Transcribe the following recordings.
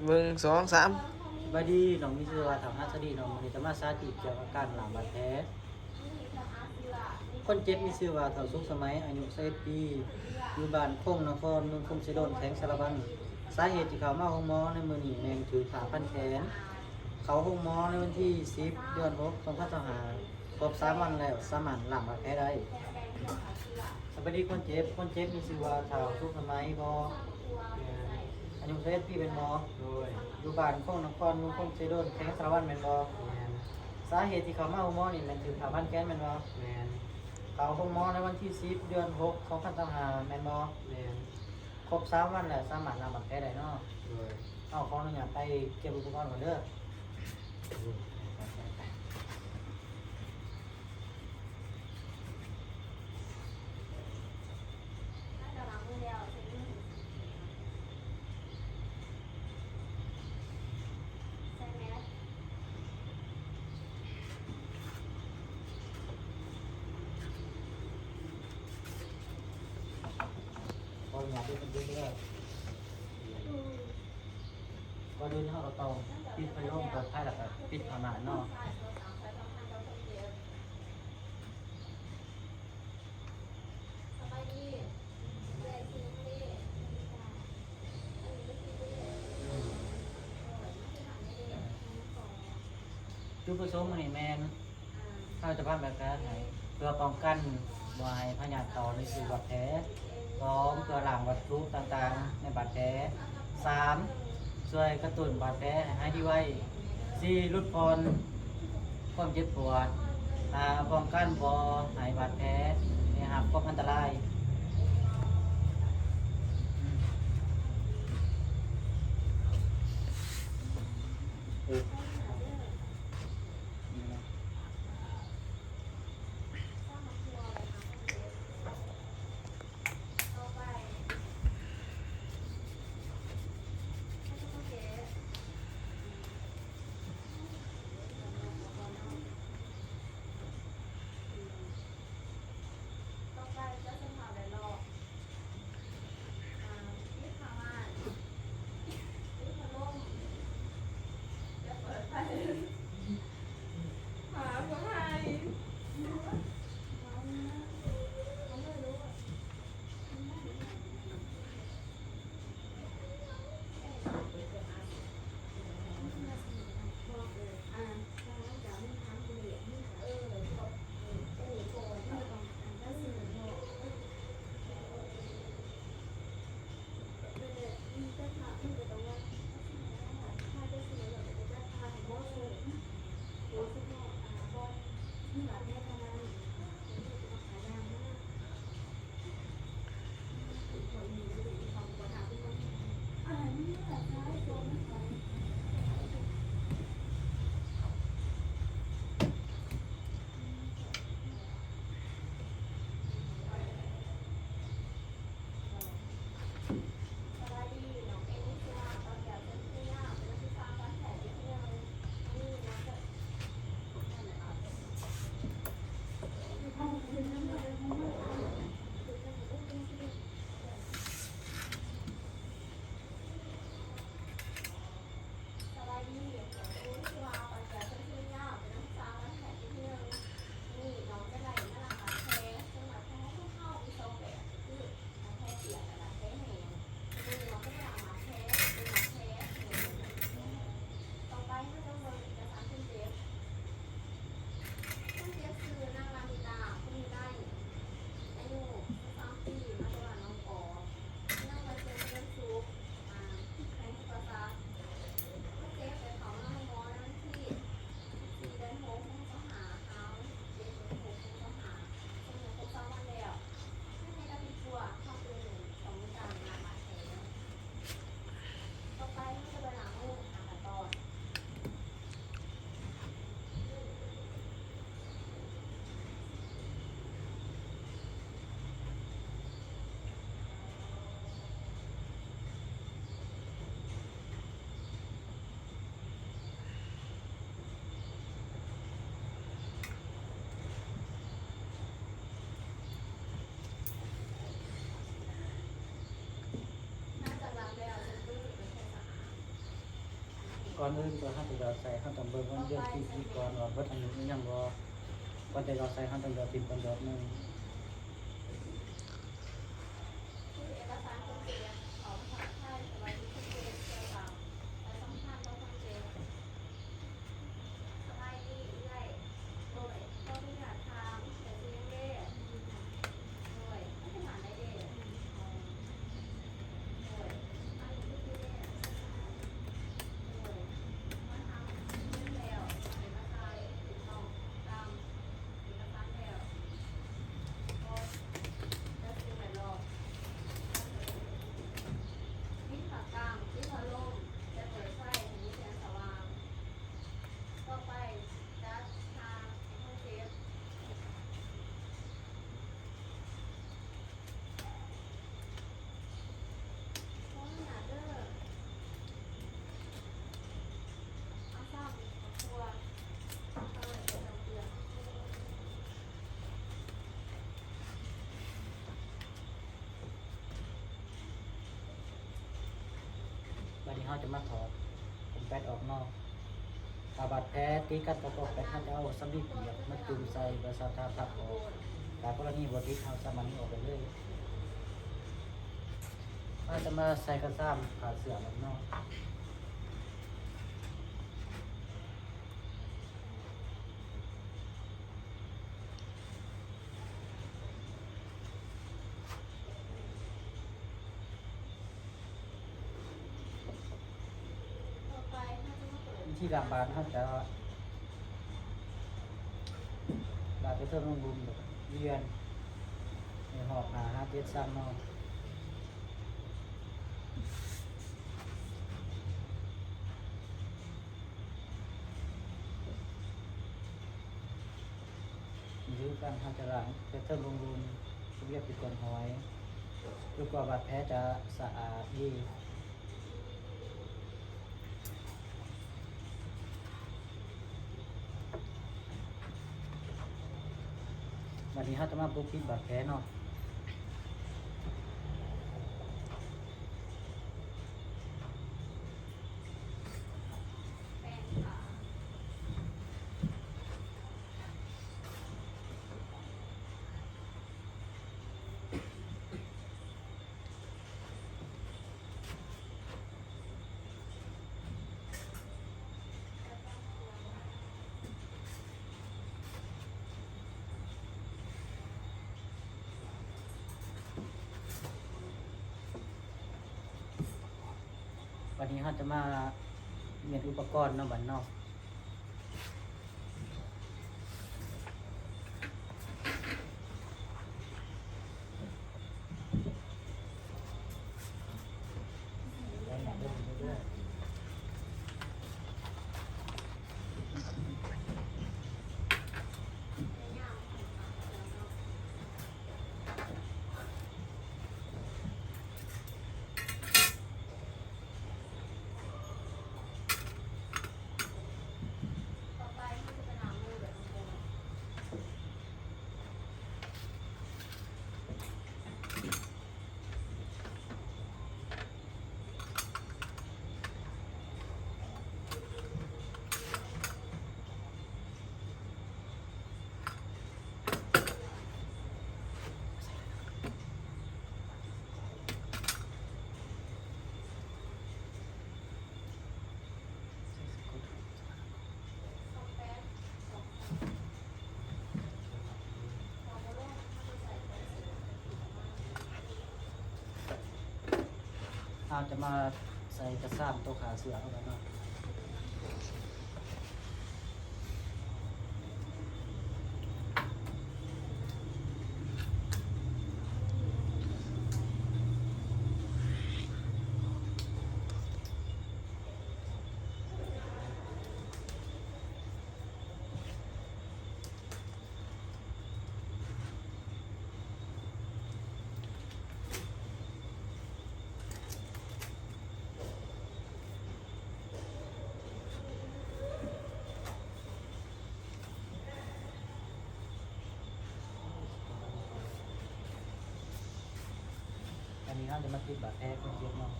ໜຶ່ງ ສອງ ສາມ. ສະບາຍດີ, ນ້ອງມີຊື່ວ່າ ທ້າວ ຫັດສະດີ. ນ້ອງ ມື້ນີ້ຈະມາສາທິດກ່ຽວກັບການລ້າງບາດແຜ. ຄົນເຈັບມີຊື່ວ່າ ທ້າວ ສຸກສະໄໝ, ອາຍຸ ຊາວເອັດ ປີ, ຢູ່ບ້ານຄົງນະຄອນ ເມືອງຄົງເຊໂດນ ແຂວງສາລະວັນ. ສາເຫດທີ່ເຂົ້າມາໂຮງໝໍໃນມື້ນີ້ແມ່ນຖືກຜ້າພັນແຂນ. ເຂົ້າໂຮງໝໍໃນວັນທີ ສິບ ເດືອນ ຫົກ ສອງພັນຊາວຫ້າ ຄົບ ສາມ ວັນແລ້ວ ສາມາດລ້າງບາດແຜໄດ້. ສະບາຍດີຄົນເຈັບ, ຄົນເຈັບມີຊື່ວ່າ ທ້າວ ສຸກສະໄໝ ບໍ່? ແມ່ນ. ອາຍຸ ຊາວເອັດ ປີ ແມ່ນບໍ່? ໂດຍ. ຢູ່ບ້ານຄົງນະຄອນ ເມືອງຄົງເຊໂດນ ແຂວງສາລະວັນ ແມ່ນບໍ່? ແມ່ນ. ສາເຫດທີ່ເຂົ້າມາໂຮງໝໍນີ້ແມ່ນຖືກຜ້າພັນແຂນແມ່ນບໍ່? ແມ່ນ. ເຂົ້າໂຮງໝໍໃນວັນທີ ສິບ ເດືອນ ຫົກ ສອງພັນຊາວຫ້າ ແມ່ນບໍ່? ແມ່ນ. ຄົບ ສາມ ວັນແລ້ວ ສາມາດລ້າງບາດແຜໄດ້ເນາະ? ໂດຍ. ເອົາ ຂໍອະນຸຍາດໄປເກັບອຸປະກອນກ່ອນເດີ. ຂໍອະນຸຍາດເດີ ເດີ. ກ່ອນອື່ນເຮົາກໍຕ້ອງປິດພັດລົມ ເປີດໄຟ ແລ້ວກໍປິດຜ້າມ່ານເນາະ. ຈຸດປະສົງນີ້ແມ່ນ ເຮົາຈະທຳແບບແຜໃຫ້ ເພື່ອປ້ອງກັນບໍ່ໃຫ້ພະຍາດເຂົ້າໃນຮູບບາດແຜ. ສອງ ເພື່ອລ້າງວັດຖຸຕ່າງໆໃນບາດແຜ. ສາມ ຊ່ວຍກະຕຸ້ນບາດແຜໃຫ້ຫາຍດີໄວ. ສີ່ ຫຼຸດຜ່ອນຄວາມເຈັບປວດ. ຫ້າ ປ້ອງກັນບໍ່ໃຫ້ບາດແຜໄດ້ຮັບຄວາມອັນຕະລາຍ. ກ່ອນອື່ນເຮົາຈະຢອດໃສ່ ເຮົາຕ້ອງເບິ່ງວ່າເດືອນປີ ປີກ່ອນວ່າເບິດອາຍຸອີ່ຫຍັງບໍ່. ກ່ອນຈະຢອດໃສ່ ເຮົາຕ້ອງຢອດຖິ້ມກ່ອນຢອດໜຶ່ງ. ບາດນີ້ເຮົາຈະມາຖອດປອມແປດອອກເນາະ. ຖ້າບາດແຜຕິດກັນກັບປອມແປດ ເຮົາຈະເອົາສຳລີປຽກມາຈຸ່ມໃສ່ ເພື່ອສະຖານທັບອອກ. ຖ້າກໍລະນີບໍ່ຕິດ ເຮົາສາມາດເອົາອອກໄດ້ເລີຍ. ເຮົາຈະມາໃສ່ກະຊາມຜ້າເຊື່ອງເນາະ. ວິທີລ້າງບາດ ເຮົາຈະບາດໄປເທິງລົງລຸ່ມ ແລ້ວວຽນໃຫ້ຮອບຫ້າຫາເຈັດຊັ້ນເນາະ. ນີ້ຄືການ ເຮົາຈະລ້າງແຕ່ເທິງລົງລຸ່ມ ລະບຽບທີ່ກວນຫອຍ ຈົນກວ່າບາດແຜຈະສະອາດດີ. ບາດນີ້ເຮົາຈະມາປົກປິດບາດແຜເນາະ. ບາດນີ້ເຮົາຈະມາມ້ຽນອຸປະກອນເນາະ ບາດເນາະ. ເຮົາຈະມາໃສ່ກະຊາມໂຕຂ້າເຊື້ອເຮົາໄປເນາະ. ອັນນີ້ເຮົາຈະມາຕິດບາດແຜຄົນເຈັບເນາະ.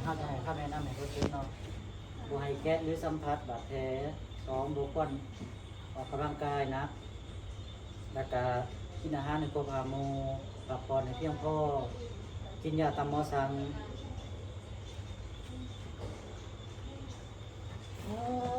ເຮົາຈະໃຫ້ຄຳແນະນຳໃຫ້ຄົນເປັນເນາະ ບໍ່ໃຫ້ແກະ ຫຼື ສຳຜັດບາດແຜ. ສອງ ບໍ່ຄວນອອກກຳລັງກາຍໜັກ ແລ້ວກະກິນອາຫານໃຫ້ຄົບຫ້າໝູ່ ພັກຜ່ອນໃຫ້ພຽງພໍ ກິນຢາຕາມໝໍສັ່ງ. ໂອ້